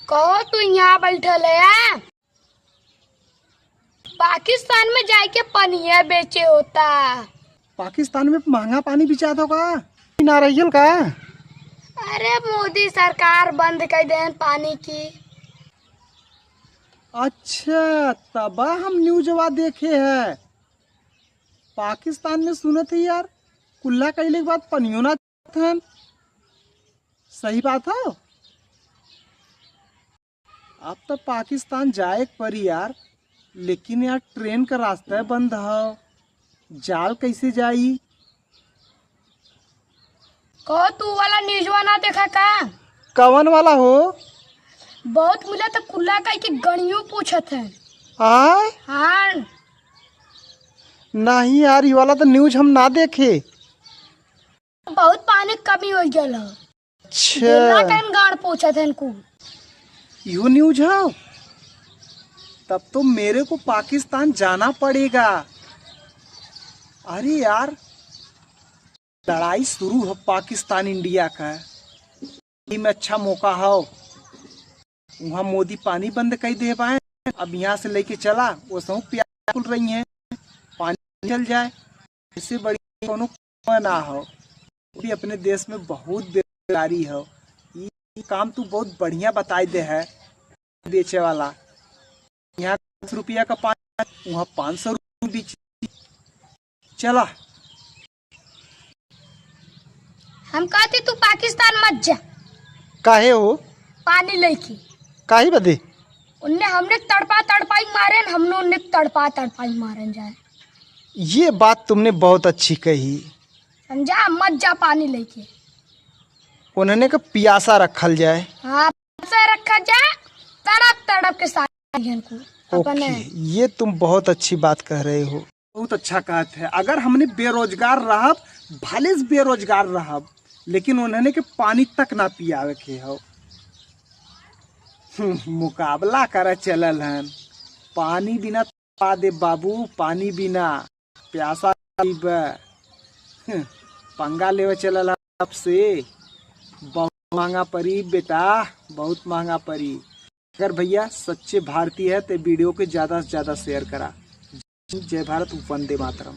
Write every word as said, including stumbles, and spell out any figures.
कहो तू यहाँ बैठल है? पाकिस्तान में जाइके पनिया बेचे होता। पाकिस्तान में महंगा पानी बिचात हो का? नारियल का? अरे मोदी सरकार बंद कर देन पानी की। अच्छा, तबा हम न्यूजवा देखे है। पाकिस्तान में सुनत है यार, कुल्ला कइले के बाद पनियो ना देत हन। सही बात हो। अब तो पाकिस्तान जाए के परी यार, लेकिन यार ट्रेन का रास्ता बंद हो, जाल कैसे जाई? कहो तू वाला न्यूजवा ना देखा का? कवन वाला हो? बहुत मिला तो कुल्ला कइके गणियों पूछत है। आय? हाँ। नहीं यार, ये वाला तो न्यूज हम ना देखे। बहुत पानी कमी हो गया है। अच्छा। बिना टाइम गाड़ पूछत है इनको। यो न्यूज है? तब तो मेरे को पाकिस्तान जाना पड़ेगा। अरे यार, लड़ाई शुरू हो पाकिस्तान इंडिया का, ई में अच्छा मौका हो। वहाँ मोदी पानी बंद कर दे पाए, अब यहाँ से लेके चला, वो सब प्यास कुल रही हैं, पानी चल जाए, इससे बड़ी कोनो ना हो। अभी अपने देश में बहुत बेरोजगारी हो, ई काम तू बहुत बढ़िया बताई दे है। बेचे वाला यहाँ दस रुपया का पानी, वहाँ पाँच सौ रुपया बेची। चला। हम कहते तू पाकिस्तान मत जा। काहे हो? पानी लेके। काहे बदे? उनने हमने तड़पा तड़पाई मारे न, हमने उनने तड़पा तड़पाई मारन जाए। ये बात तुमने बहुत अच्छी कही। समझा, मत जा पानी लेके। उन्होंने का पियासा रखल जाए। हाँ, पियासा रखा जाए, तड़प तड़प के साथ को अपने। ओके, ये तुम बहुत अच्छी बात कह रहे हो। बहुत अच्छा कहत है। अगर हमने बेरोजगार रहब, भले से बेरोजगार रहब, लेकिन उन्होंने के पानी तक ना पियावे के हो। हम्म, मुकाबला करे चलल हन। पानी बिना पा दे बाबू, पानी बिना प्यासा गरीब। हम्म, पंगा लेवे चलल हन आपसे। बहुत महंगा परी बेटा, बहुत महंगा परी। अगर भैया सच्चे भारतीय है तो वीडियो के ज्यादा से ज्यादा शेयर करा। जय भारत, वंदे मातरम।